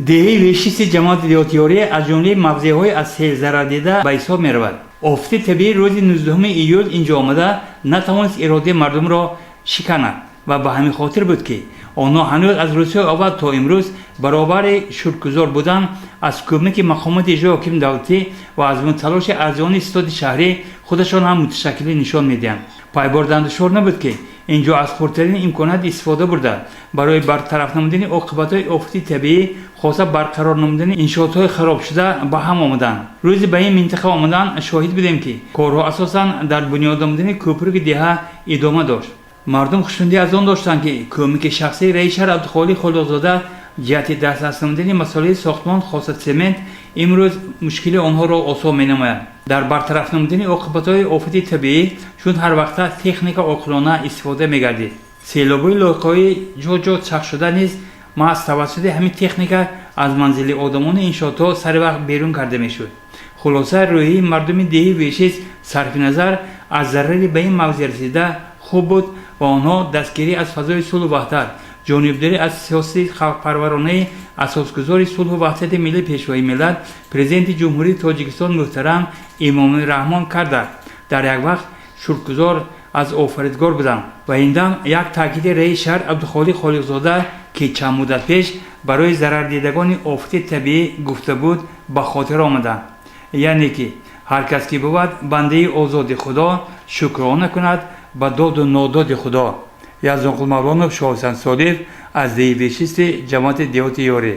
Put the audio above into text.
Деҳаи Вешисти ҷамоати Деҳоти Ёрӣ аз ҷумлаи мавзеъҳои аз сел зарардида ба ҳисоб меравад. Офати табиӣ рӯзи 19 июл инҷо омада натавонист иродаи мардумро шиканад ва ба ҳамин хотир буд, ки онҳо ҳанӯз аз рӯзҳои аввал то имрӯз баробари шукргузор будан аз кӯмаки мақомоти иҷрои ҳокими давлатӣ ва аз талоши арзёни ситоди шаҳрӣ худашон ҳам муташаккилӣ нишон медиҳанд. Пай бурдан душвор набуд, ки инҷо аз хурдтарин имконият истифода бурда, барои бартараф намудани оқибатҳои офати табиӣ, хоса барқарор намудани иншоотҳои харобшуда ба ҳам омаданд. Рӯзи ба ин минтақа омадан шоҳид будем, ки корҳо асосан дар бунёд намудани кӯпруки деҳа идома дошт. Мардум хушнудӣ аз он доштанд, ки кӯмаки шахсии раиси шаҳр Абдухолиқ Холиқзода ҷиҳати дастрас намудани масолеҳи сохтмон, хоса цемент, имрӯз мушкили онҳоро осон менамояд. Дар бартараф намудани оқибатҳои офати табиӣ чун ҳар вақта техника оқилона истифода мегардид. Селобҳои лоиқаҳои ҷо-ҷо чахшуда низ маҳз тавассути ҳамин техника аз манзили одамони иншоотҳо сари вақт берун карда мешуд. Хулоса, рӯҳияи мардуми деҳи Вешист сарфи назар аз зарари ба ин мавзеъ расида хуб буд ва онҳо дастгирӣ аз фазои сулҳу ваҳдат, ҷонибдорӣ аз сиёсати халқпарваронаи асосгузори сулҳу ваҳдати миллӣ, Пешвои миллат, Президенти Ҷумҳурии Тоҷикистон муҳтарам Эмомалӣ Раҳмон карда, дар як вақт шукргузор аз Офаридгор буданд. Ва ин дам як таъкиди раиси шаҳр Абдухолиқ Холиқзода, ки чанд муддат пеш барои зарардидагони офати табиӣ гуфта буд, ба хотир омаданд, яъне ки ҳар кас ки бувад бандаи озоди Худо, шукрона кунад ба доду нододи Худо. Яздонқул Мавлонов, Шоҳусан Солиев аз деҳи Вешисти ҷамоати Деҳоти Ёрӣ.